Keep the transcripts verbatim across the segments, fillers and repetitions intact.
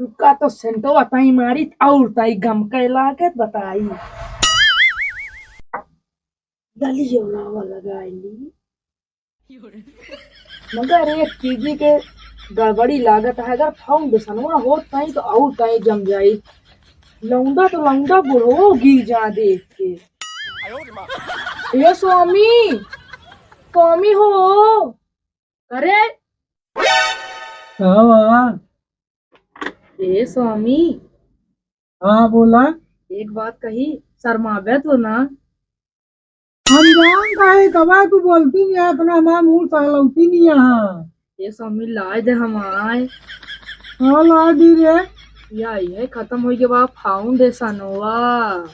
का तो सेंटवा ताई मारी और ताई गम के लागत बताई। ललियो लावा लगाई ली। मगर एक चीजी के गड़बड़ी लागत है, अगर फाउंडेशनवा होत ताई तो और ताई जम जाई। लौंडा तो लौंडा बुढ़वो गिर जा देख के। ए स्वामी, स्वामी हो। अरे का बा? ए स्वामी। हाँ, बोला। एक बात कही, शर्माबे तो ना? हम जान काहे कबा तू बोलती नहीं है, अपना हमार मुंह सहलौती नहीं है। ए स्वामी, लाए दे हम आए। हाँ, लाए दी रे। या, ये खत्म होई के बाद फाउंडेशनवा।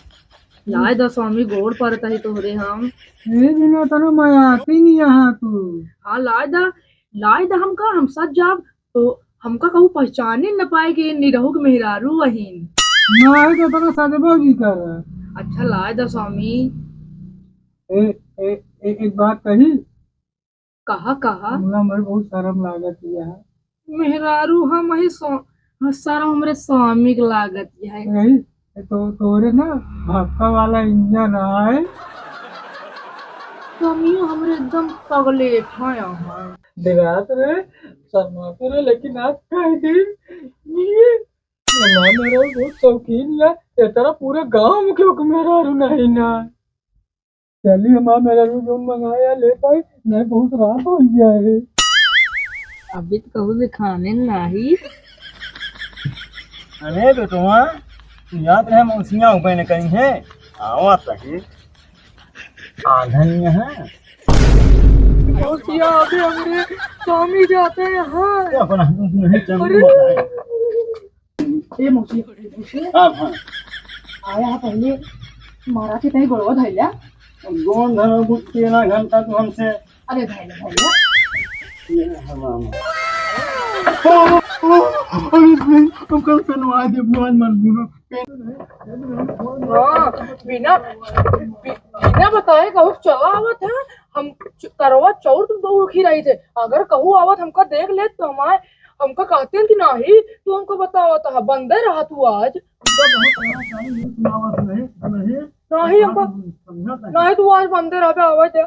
लाए दा स्वामी, गोड़ परत ही तोहरे हम। ए बिना तना मयाती नहीं यहाँ तू। हाँ, लाए दा, लाए दा हमका, हम सच जाब तो हमका कहू पहचाने न पाए कि ये निरहू के मेहरारू अहिन। नहीं तो तना सजबो जी कर। अच्छा, लाए दा स्वामी। ए, ए, ए, एक बात कही। कहा, कहा? हमरा, हमरे बहुत शर्म लागत है। मेहरारू हम ही सो-, हाँ, शर्म हमरे स्वामी के लागत है। यही, तो, तोरे ना हफ्ता वाला इंजन आए। स्वामियों हमरे एकदम पगले हैं यहाँ। डेरात रहे, शर्माते रहे, लेकिन आज कह दे, ये हमार मेहरारू बहुत शौकीन है, ये तरह पूरे गांव में क्यों मेहरारू नहीं ना। चली हमार मेहरारू जौन मंगाया ले पाई, नहीं बहुत रात हो गया है। अभी तो कहू दिखाने नाही। अरे बेटवा, तू याद रहे मौसिया ऊपर ने कहीं है, आवा सही। आधन है। मौसिया अभी हमरे स्वामी जाते हैं। ये अपना नहीं चल अरे। बताए। ए मौसी, मौसी। हाँ, हाँ। आया है पहले मारा के तई गोड़वा धइला। गोड़ धरो, गुस्से ना घंटा तू हमसे। अरे धइला, धइला। ये हमारा। अरे नहीं, हम कल पेनवा दे, भगवान मन गुनो। हाँ, बिना, बि-, बिना बताए कहू चला आवत है। हम च-, करवा चौथ में दौड़ खिराई थे। अगर कहू आवत हमका देख ले तो हमारे हमका कहते हैं कि नाही, तू हमको बतावा तो बंदे रहा तू आज। हमका बहुत सारा सारी न्यूज़ सुनावत रहे, रहे। नाही, हमका समझा था। नाही, तू आज बंदे रहबे, आवे दे,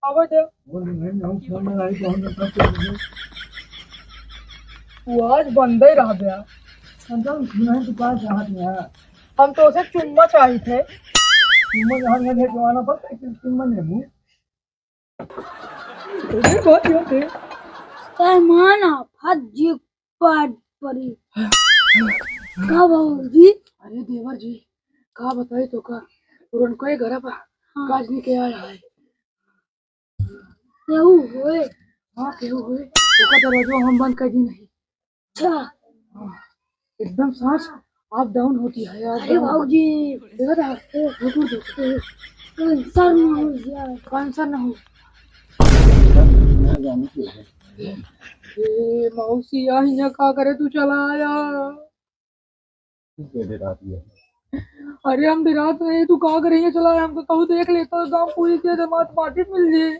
आवे दे। बोल रहे हैं, हम फोन में आई तो हम लोग सब कुछ बोले। तू आज बंदे रहबे। हम तो नहीं तो पास रहा था। हम तो उसे चुम्मा चाहिए थे। चुम्मा जहाँ नहीं है, जमाना पर चुम्मा नहीं है। अरे बात याद है। पैमाना फट जी पाट परी। का बाबूजी? अरे देवर जी, का बताई तो का, पुरनकई घर बा, हाँ। काज नहीं के आया है। केहू होए? हाँ, केहू होए। ओका दरवाजा हम बंद कर दी नहीं। अच्छा। हाँ, एकदम सांस अप डाउन होती है यार, अरे बाबूजी। देखा था? रुको, रुको। कैंसर ना हो जाए। कैंसर ना हो। ए, मौसी, यहाँ का करे तू चला आया? अरे, हम डेरात नहीं, तू का करे ये चला आया? हमको कहू देख लेता, गाँव पूरी के जमात माटी मिल जाए।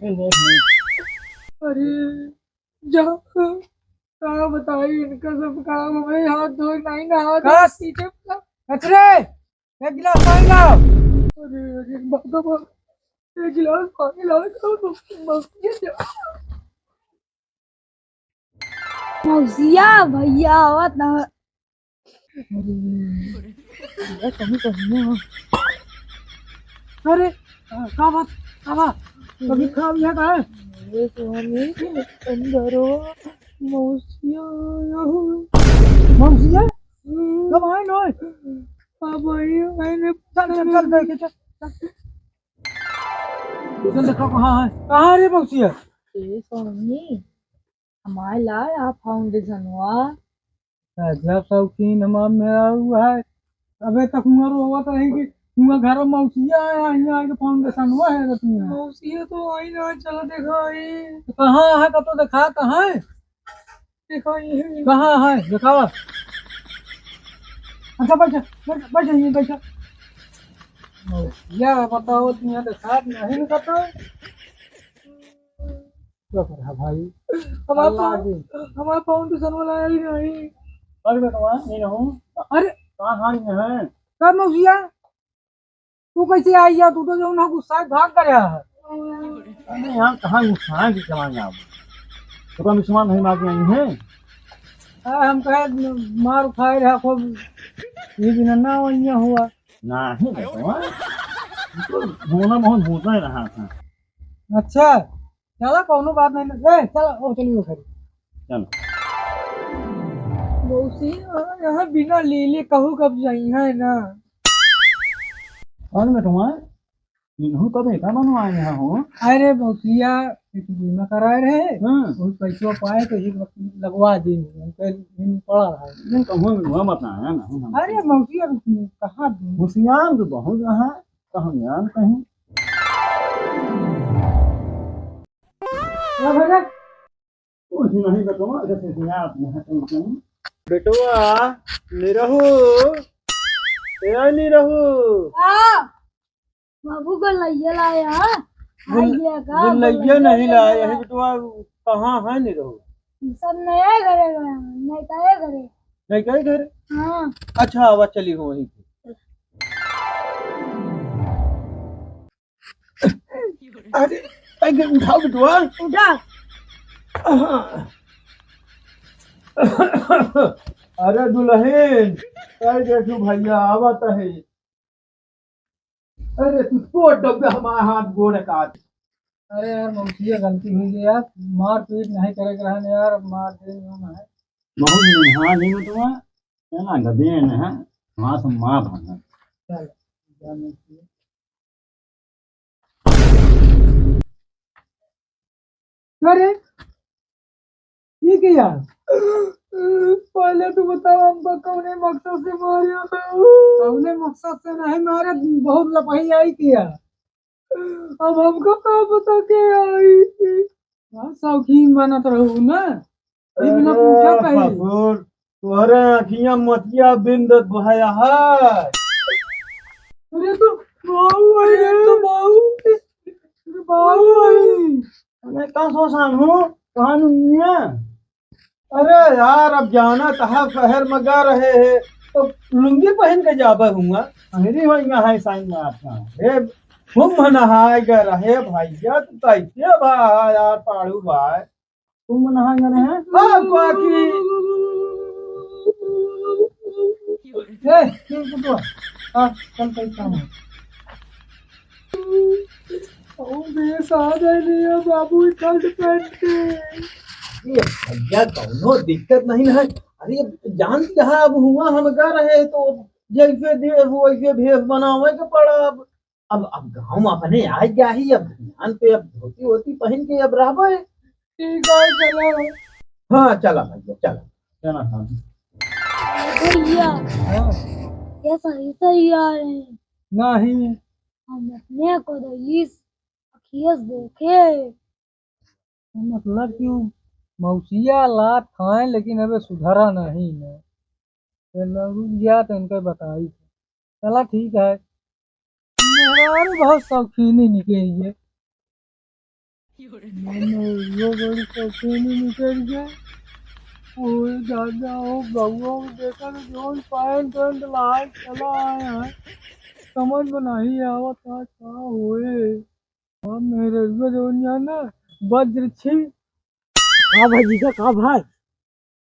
अरे, जा। का बताई इनका सब काम, हमें हाथ धोए नहीं ना हाथ का? पीछे का। कचरे, एक गिलास पानी लाओ। अरे, अरे, बाबा, एक गिलास पानी लाओ, तो बस, बस, ये क्या? मौसिया, भैया आवत ना। अरे, अरे, कहीं, कहीं ना। अरे, का, का बात, का बात? कभी खराब नहीं आता है? अरे, स्वामी, अंदर हो, मौसिया, मौसिया? कब आए ना? अब आई, आए ने चल, चल, चल, बैठ के चल, चल। चल, देखो, कहाँ है? कहाँ रे मौसिया? ए, स्वामी, हमारे लाए आप फाउंडेशनवा। गजब शौकीन हमार मेहरारू है। अबे तक हुआँ रोवत रही कि हुआँ घर में मौसिया है, यहाँ आके फाउंडेशनवा है रतिया। मौसिया तो आई ना, चला देखा आई। तो कहाँ है, कतो देखा, कहाँ है? देखा आई है। कहाँ है? दिखावा। अच्छा, बैठ, बैठ, बैठ, यहीं बैठ। मौसिया बताओ, तुम यहाँ देखा नहीं ना कतो। क्या कर रहा भाई? हमारा अल्लाह फाउं-, की। हमारा फाउंडेशन वाला आया ही नहीं। अरे बेटवा, नहीं रहूं। अरे, कहाँ हाल में है? का मौसिया? तू कैसे आई है? तू तो जो ना गुस्सा भाग गया है। अरे यार, कहाँ गुस्सा है कि कहाँ जाओ? तो कम विश्वास नहीं मार के आई है। अरे हम कहे मार खाए रहा खूब, ये दिन ना वही हुआ। नहीं बेटवा, तो होना बहुत होता ही रहा था। अच्छा, चला, कौनो बात नहीं। ए, चला, ओ, चलिए घर। चलो। मौसी, यहाँ बिना लेले कहूँ कब जाई है ना। कौन बेटवा? इन्हों कब एका बनवाए यहाँ हो? अरे मौसिया, एक बीमा कराए रहे, हाँ। बहुत पैसा पाए तो एक वक्त लगवा दी, उनके दिन पड़ा है। नहीं, कहूँ हुआ मत ना आया ना, हम अरे मौसिया, कहाँ होशियार तो बहुत रहा, कहूँ यार कहीं। ला भैया। कुछ नहीं बेटवा, जैसे कि आप यहाँ कहीं कहीं। बेटवा, निरहू, ए निरहू। हाँ, बाबू गलैया लाया। गुल-, आई गया का गुलैया गलैया नहीं लाया लाया। है बेटवा, कहाँ है निरहू? सब नया घरे गया, नया घरे। नया घरे? हाँ। अच्छा, आवा चली हो वहीं पे। अरे, अरे, उठाओ बेटवा। उठा। हाँ। अरे दुल्हन, अरे देखो भैया, आवत है। अरे तू तो डब्बे हमारा हाथ गोड़ काट। अरे यार, मौसिया गलती हुई गई यार, मारपीट नहीं करे के रहन यार, अब मार दे जो ना है। बहुत हाँ, नहीं बेटवा, है ना, गदे हैं ना, वहाँ से मार भागा। चल, जा मौसिया। अरे, ये क्या यार? पहले तू बताओ, हमको कौने मकसद से मारे हो? कौने मकसद से नहीं मारे, बहुत लपही आई किया। अब हमको का पता के आई? हाँ, शौकीन बनत रहू ना। ई बिना अरे पूछा कहीं। ससुर, तोहरे अखियां मचिया बिंद भया है। अरे तो बाऊ है, अरे तो बाऊ। अरे बाऊ है। अरे का सोसान हो? कहाँ दुनिया? अरे यार, अब जाना तहा शहर में गा रहे हैं, तो लुंगी पहन के जाबे हुआ। मेरी वही यहाँ है साइन में आपका। हे, कुंभ नहाए गा रहे भैया, तू कैसे भा यार, पाड़ू भाई? कुंभ नहाए गा रहे हैं? हाँ, बाकी। ए, ये कुतुआ। हाँ, चल, चल, चल। ओ, बेस आ जाए रे बाबू, ठंड पहन के। अरे भैया, कौनो दिक्कत नहीं है। अरे, जान रहा, अब हुआ हम गा रहे तो जैसे देह हो, वैसे भेष बनावे के पड़ा। अब, अब, अब गाँव में अपने आ गया ही, अब जान पे अब धोती वोती पहन के अब रहबे। ठीक है, चलो। हाँ, चला भैया, चला। चला, हाँ। भैया, हाँ। ये सही, सही आ रहे हैं। नहीं। हम अपने को तो इस अखियस देखे। मतलब कि उ मौसिया लात खाए, लेकिन अबे सुधरा नहीं है। चलो, रुक जा, तो इनका बताई। चला, ठीक है। मेहरारू बहुत शौकीनी निकली है। मैंने ये बड़ी शौकीनी निकल गया। ओए दादा, ओ बउआ को देखा तो जोन पैंट वैंट लाए चला आए हैं। समझ में नहीं आवत है का होए। अब मेरे को जोन जाना, वज्र छी। का भाई जीजा, का भाई?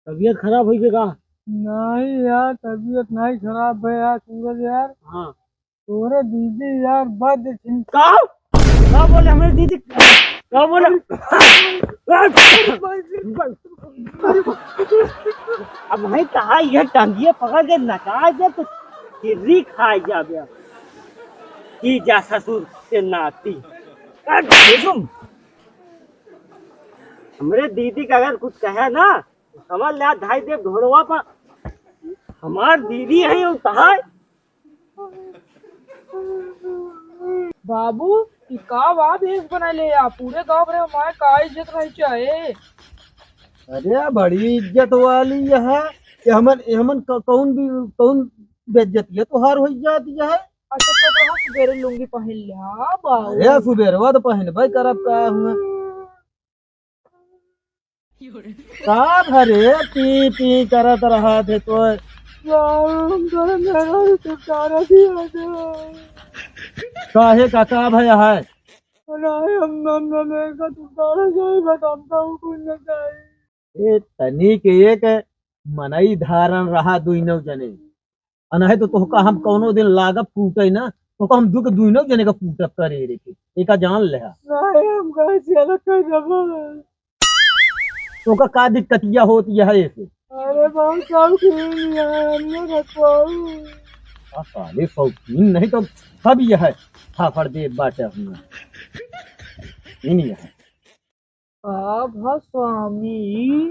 तबीयत खराब होई गई का? नहीं यार, तबीयत नहीं खराब है यार, सूरज यार। हाँ। तोरे दीदी यार, बद चिं- का? का बोले हमरे दीदी? का बोले? अब भाई कहा ये टंगिए पकड़ के नचा दे तो चिर्री खाए जाबे। की जा ससुर के नाती। हमरे दीदी का अगर कुछ कहे ना, समझ ले, धाई दे ढोड़वा पर। हमार दीदी है, उ कहा। बाबू, ई का बा भेष बनाइले या? पूरे गांव भर में हमार का इज्जत रही चाहे। अरे, बड़ी इज्जत वाली यह है। ये हमन, ये हमन क-, कौन भी, कौन बेइज्जती है तोहार हो जाती है? अच्छा, तो ओकरा हम सुबेरे लुंगी पहन ले, हाँ, बाबू। अरे, सुबेरवा तो पहनबे करब का हुआ। का भरे पी पी करत रहत है तो? राम, तोरे मेरा ही छुटकारा दिया दे। काहे का, का भया है? नहीं, हम, हम, हम एक छुटकारा चाहिए, बस हमका कुछ न चाहिए। ए, तनी के एक मनई धारण रहा दुइनौ जने। अनहे तो तोहका हम कौनो दिन लागब कूटे ना, तोहका हम दुख दुइनौ जने का कूटब करे रे के। एका जान लेहा। नहीं, हम कहे से अलग कर देबो। तोहका का दिक्कतिया होत यह ऐसे? अरे बहुत शौकीन है, हमने रखवाऊ। आ, साले शौकीन नहीं तो सब यह है। फाफड़ दे बाटे हमने। इन यह है। का भा स्वामी,